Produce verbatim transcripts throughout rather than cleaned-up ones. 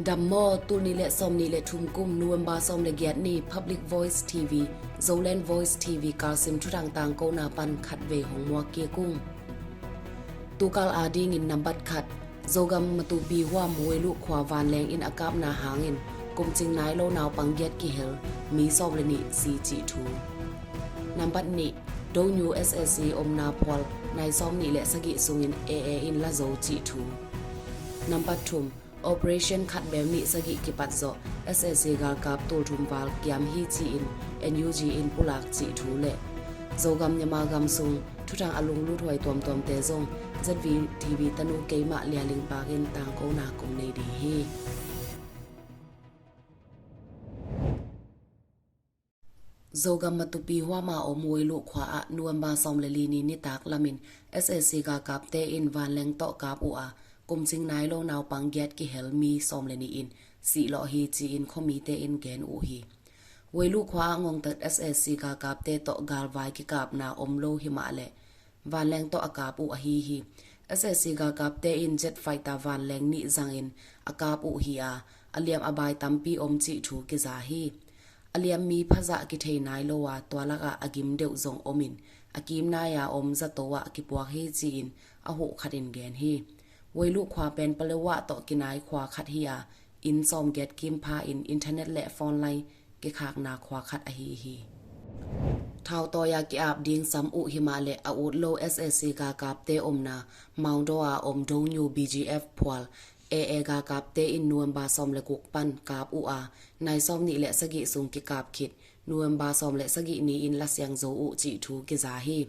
Dam maw, tul nih le sawm nih le thum kum November sawm le giat ni Public Voice T V, Zoland Voice T V kalsim thuthang tangkona pan khatvei hong muak kik ung. Tukal adingin nambat khat, Zogam Matupi huam Weiluh khua vanleng in a kapna hangin kumcing nai lo naupang giat kihel, mi sawm le nih si cih thu. Nambat nih, Donyu S A C omna phual nai sawm nih le sagih sungin A A in la zo cih thu. Nambat thum, Operation khat bem nih sagih kipat zawh S A C galkap tul thum val kiam hi ci-in N U G in pulak cih thu le Zogam Myanmar gam sung thuthang a lunglut huai tuamtuamte zong Z V T V tanu keimah Lia Ling Pak in tangkona kong nei ding hi. Zogam Matupi huama om Weiluh khua ah November sawm le li ni nitak lamin S A C galkapte in vanleng tawh kap uh a, kumcing nai lo naupang giat kihel, mi sawm le nih in sih lawh hi ci-in khuamite in gen uh hi. Weiluh khua ah ngongtat S A C galkapte tawh galvai kikapna om lo himah le vanleng tawh a kap uh ahi hi. S A C galkapte in jet fighter vanleng nih zangin a kap uh hi a, a liam a bai tampi om cih thu kiza hi. A liam mi phazah kithei nai lo a, tua lakah a gim deuh zong omin a kim nai-a om zato ah kipuak hi ci-in a huh khat in gen hi. Weiluh khua pen Paletwa tawh kinai khua khat hi a, inn sawm giat kim pha in internet le phone line kikhakna khua khat ahi hi. Thau tawi-a ki-ap ding sam uh himah le a ut lo S A C galkapte omna Maungdaw-a om Donyu B G F phual A A galkapte in November sawm le guk pan kap uh a, nai sawm nih le sagih sung kikap khit November sawm le sagih ni-in lasiang zo uh cih thu kiza hi.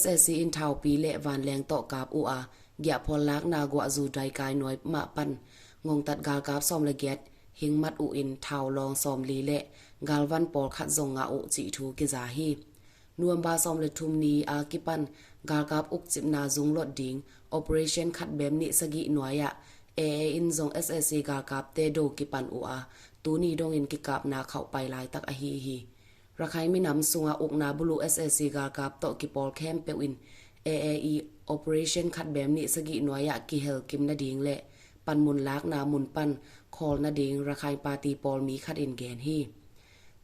S A C in thaupi le vanleng tawh kap uh a, giahphual lakna guahzu daikai nuai mah pan ngongtat galkap sawm le giat hingmat uh in thau lawng sawmli le galvan pawlkhat zong ngah uh cih thu kiza hi. November sawm le thum ni a kipan galkap ukcipna zunglot ding Operation khat bem nih sagih nuai-ah A A in zong S A C galkapte do kipan uh a, tuni dongin kikapna khauhpai laitak ahi hi. Rakhine minam sunga ukna buluh S A C galkap tawh kipawl khempeuh in A A i Operation khat bem nih sagih nuai-ah kihel kim nading le panmun lakna mun pan khawl nading Rakhine Party pawlmi khat in gen hi.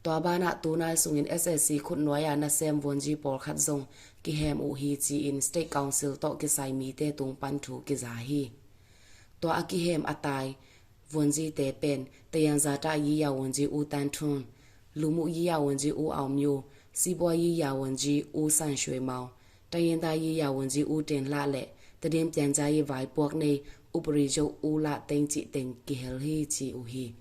Tua banah tunai sungin S A C khut nuai-a nasem vuanzi pawlkhat zong kihem uh hi ci-in State Council tawh kisai mite tung pan thu kiza hi. Tua a kihem a tai vuanzite pen Tayanza ta yi ya vuanzi U Tan Thun, Lumu yi ya vuanzi U Aung Myo, Sibua yi ya vuanzi U San Shwe Mao, Tayinta yi ya vuanzi U Ten Hla le Tadim Tianza yi vaipuak nei Upri Zo U La Teng cih teng kihel hi ci uh hi.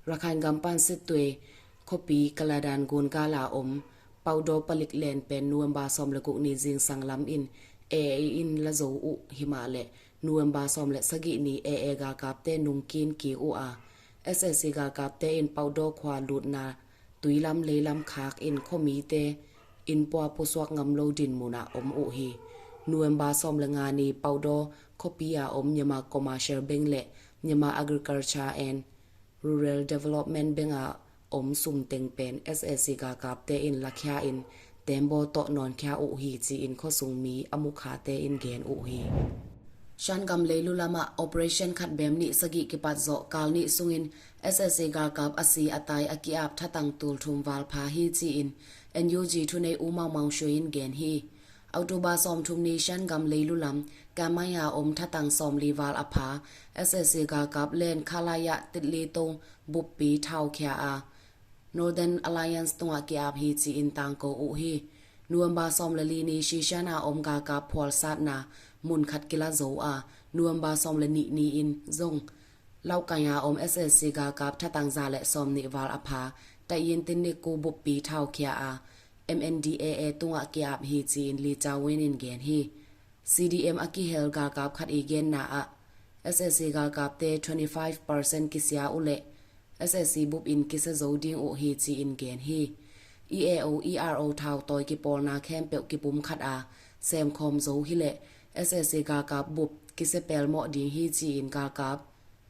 Rakhine gam pan Sittwe khuapi Kaladan gun gala om Paudaw palik len pen November sawm le guk ni zingsang lam in A A in la zo uh himah le November sawm le sagih ni A A galkapte nungkin kik uh a, S A C galkapte in Paudaw khua lutna tuilam leilam khak in khuamite innpua pusuak ngam lo dinmun ah om uh hi. November sawm le nga ni Paudaw khuapi a om Myanmar Commercial Bank le Myanmar Agriculture and Rural Development Bank a om sum teng pen S A C galkapte in lakhia in tembaw tawh nawnkhia uh hi ci-in khuasung mi a mukhate in gen uh hi. Shan gam Leilu lamah Operation khat bem nih sagih kipat zawh kal nih sungin S A C galkap a si a tai a ki-ap thatang tul thum val pha hi ci-in N U G thunei U Mau Mau Shui in gen hi. October sawmthum ni Shan gam Leilu lam Kamai a om thatang sawmli val a pha S A C galkap len Khalaya titli tong buppi thaukhia a Northern Alliance tungah ki-ap hi ci-in tangko uh hi. November sawm le li ni Shishan a om galkap phualsatna mun khat kila zo a, November sawm le nih ni-in zong Laukai a om S A C galkap thatang za le sawm nih val a pha Tayin tinniku buppi thaukhia a, M N D A A tungah ki-ap hi ci-in Lee Chaw Win in gen hi. C D M a kihel galkap khat i genna ah S A C galkapte twenty five percent kisia uh le S A C bup in kisia zo ding uh hi ci-in gen hi. E A O, E R O thau tawi kipawlna khempeuh kipum khat a semkhawm zo hi le S A C galkap bup kisia pelmawh ding hi ci-in galkap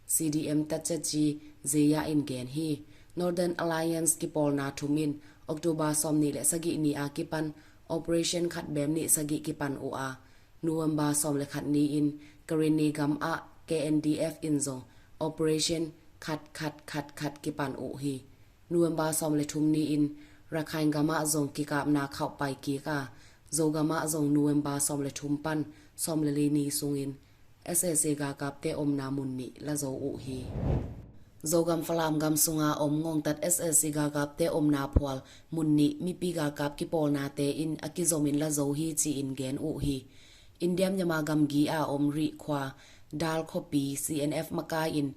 C D M tatcetci Zeya in gen hi. Northern Alliance kipawlna thum in October sawm nih le sagih ni a kipan Operation khat bem nih sagih kipan uh a, November sawm le khat ni-in Karenni gam ah K N D F in zong Operation khat khat khat khat kipan uh hi. November sawm le thum ni-in Rakhine gamah zong kikapna khauhpai kik a, Zogam ah zong November sawm le thum pan sawm le li ni sungin S A C galkapte omna mun nih la zo uh hi. Zogam Falam gam sunga om ngongtat S A C galkapte omna phual mun nih mipi galkap kipawlnate in a kizomin la zo hi ci-in gen uh hi. India Myanmar gamgi a om Rihkhua Dal khuapi C N F makai in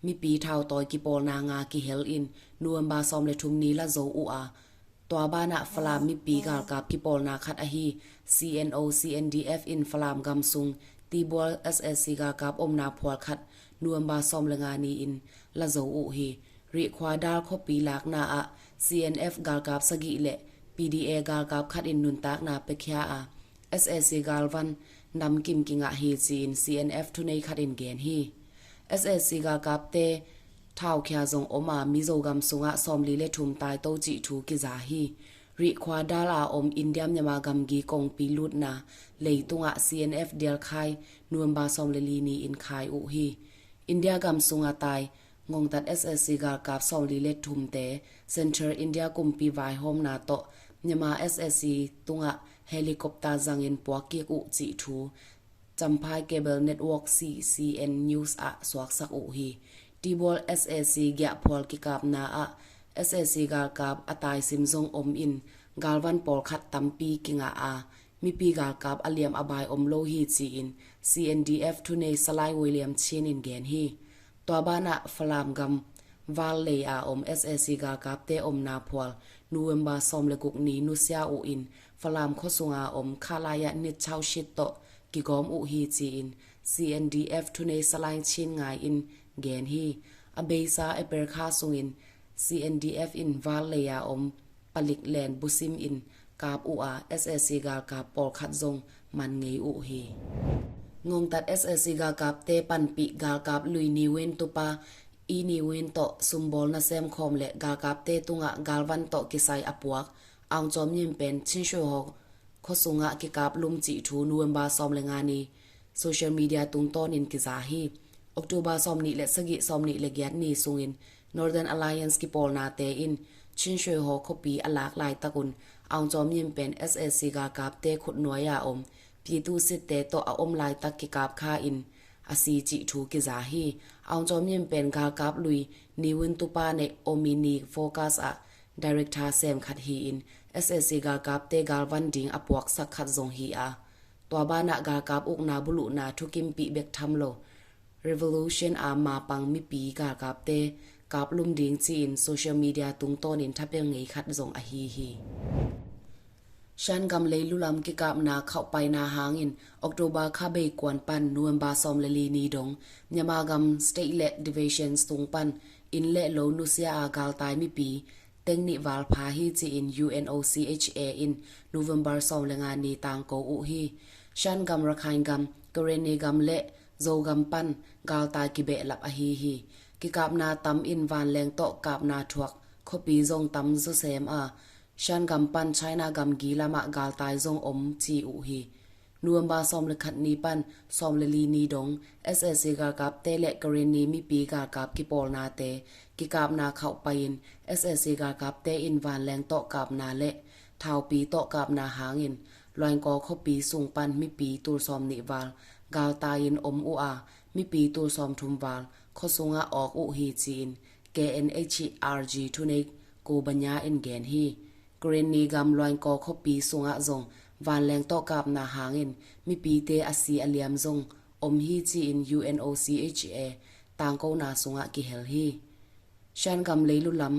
mipi thautawi kipawlna nga kihel in November sawm le thum ni la zo uh a, tua banah Falam mipi galkap kipawlna khat ahi C N O C N D F in Falam gam sung Tibual S A C galkap omna phual khat November sawm le nga ni-in la zo uh hi. Rihkhua Dal khuapi lakna ah C N F galkap sagih le P D A galkap khat in nuntakna piakhia a, S A C galvan namkim kingah hi ci-in C N F thunei khat in gen hi. S A C galkapte thaukhia zong om a, Mizo gam sungah sawmli le thum taito cih thu kiza hi. Rihkhua Dal a om India Myanmar gamgi kongpi lutna leitungah C N F dialkhai November sawm le li ni-in khai uh hi. India gam sunga tai ngongtat S A C galkap sawmli le thumte Central India kumpi vaihawmna tawh Myanmar S A C tungah helicopter zangin puak kik uh cih thu Champhai Cable Network C C N News ah suaksak uh hi. Tibual S A C giahphual kikapna ah S A C galkap a taisim zong om in galvan pawlkhat tampi kingah a, mipi galkap a liam a bai om lo hi ci-in C N D F thunei Salai William Chin in gen hi. Tua banah Falam gam Val lei a om S A C galkapte omna phual November sawm le guk ni nusia uh in Falam khuasunga om Khalaya nit chaushit tawh kigawm uh hi ci-in C N D F thunei Salai Chin Ngai in gen hi. A beisa April kha sungin C N D F in Val lei a om Palik Len busim in kap uh a, S A C galkap pawlkhat zong man ngei uh hi. Ngongtat S A C galkapte panpih galkap lui Niwin Tupa, i Niwin tawh sumbawl nasem khawm le galkapte tungah galvan tawh kisai a puak Aung Cawm Nyin pen Chin Shui Haw khuasungah kikap lum cih thu November sawm le nga ni social media tungtawnin kiza hi. October sawmnih le sagih, sawmnih le giat ni sungin Northern Alliance kipawlnate in Chin Shui Haw khuapi a lak laitakun Aung Cawm Nyin pen S A C galkapte khutnuai a om Pitu sitte tawh a om laitak kikap kha in a si cih thu kiza hi. Aung Cawm Nyin pen galkap lui Niwin Tupa nei Omni Focus ah director sem khat hi-in S A C galkapte galvan ding a puaksak khat zong hi a, tua banah galkap ukna buluhna thukimpih bek tham lo revolution a mapang mipi galkapte kaplum ding ci-in social media tungtawnin thapel ngei khat zong ahi hi. Shan gam leilu lam kikapna khauhpaina hangin October kha beikuan pan November sawm le li ni dong Myanmar gam state le division sung pan inn le lo nusia a galtai mipi teng nih val pha hi ci-in U N O C H A in November sawm le nga ni tangko uh hi. Shan gam, Rakhine gam, Karenni gam le Zogam pan galtai kibehlap ahi hi. Kikapna tam in vanleng tawh kapna thuak khuapi zong tam zawsem a, Shan gam pan China gamgi lamah galtai zong om ci uh hi. November sawm le khat ni pan sawm le li ni dong S A C galkapte le Karenni mipi galkap kipawlnate kikapna khauhpai in S A C galkapte in vanleng tawh kapna le thaupi tawh kapna hangin Luaingkaw khuapi sung pan mipi tul sawmnih val galtai in om uh a, mipi tul sawmthum val khuasungah awk uh hi ci-in K N H R G thunei Ko Banya in gen hi. Karenni gam Luaingkaw khuapi sungah zong vanleng tawh kapna hangin mipite a si a liam zong om hi ci-in U N O C H A tangkona sungah kihel hi. Shan gam leilu lam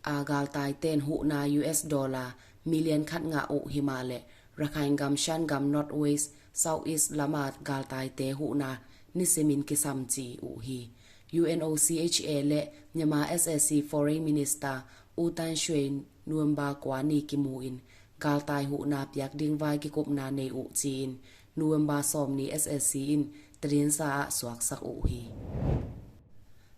a galtaiten huhna U S dollar million khat ngah uh hi mah le Rakhine gam, Shan gam North West, South East lama galtaite huhna nisimin kisam ci uh hi. U N O C H A le Myanmar S A C Foreign Minister U Tan Shwe November kua ni kimu in galtai huhna piak ding vai kikupna nei uh ci-in November sawm ni S A C in tadinsa ah suaksak uh hi.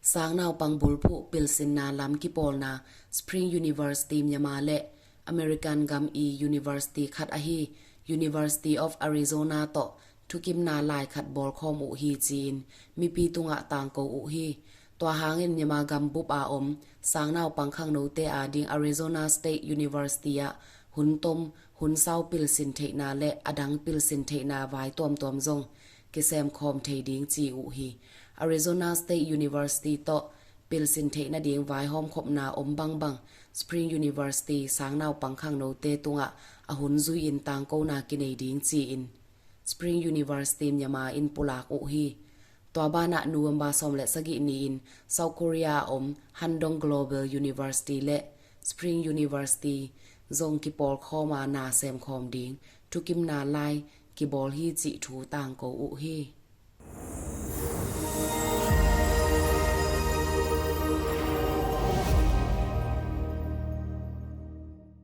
Sang naupang bulphuh pilsinna lam kipawlna Spring University Myanmar le American gam i university khat ahi University of Arizona tawh thukimna lai khat bawlkhawm uh hi ci-in mipi tungah tangko uh hi. Tua hangin Myanmar gambup a om sangnaupang khangnote ading Arizona State University ah hun tom, hun sau pilsin theihna le adang pilsin theihna vai tuamtuam zong kisemkhawm thei ding ci uh hi. Arizona State University tawh pilsin theih nading vaihawmkhopna om bangbang Spring University sangnaupang khangnote tungah a hun zui-in tangkona kinei ding ci-in Spring University Myanmar in pulak uh hi. Tua banah November sawm le sagih ni-in South Korea a om Handong Global University le Spring University zong kipawlkhawm a na semkhawm ding thukimna lai kibawl hi cih thu tangko uh hi.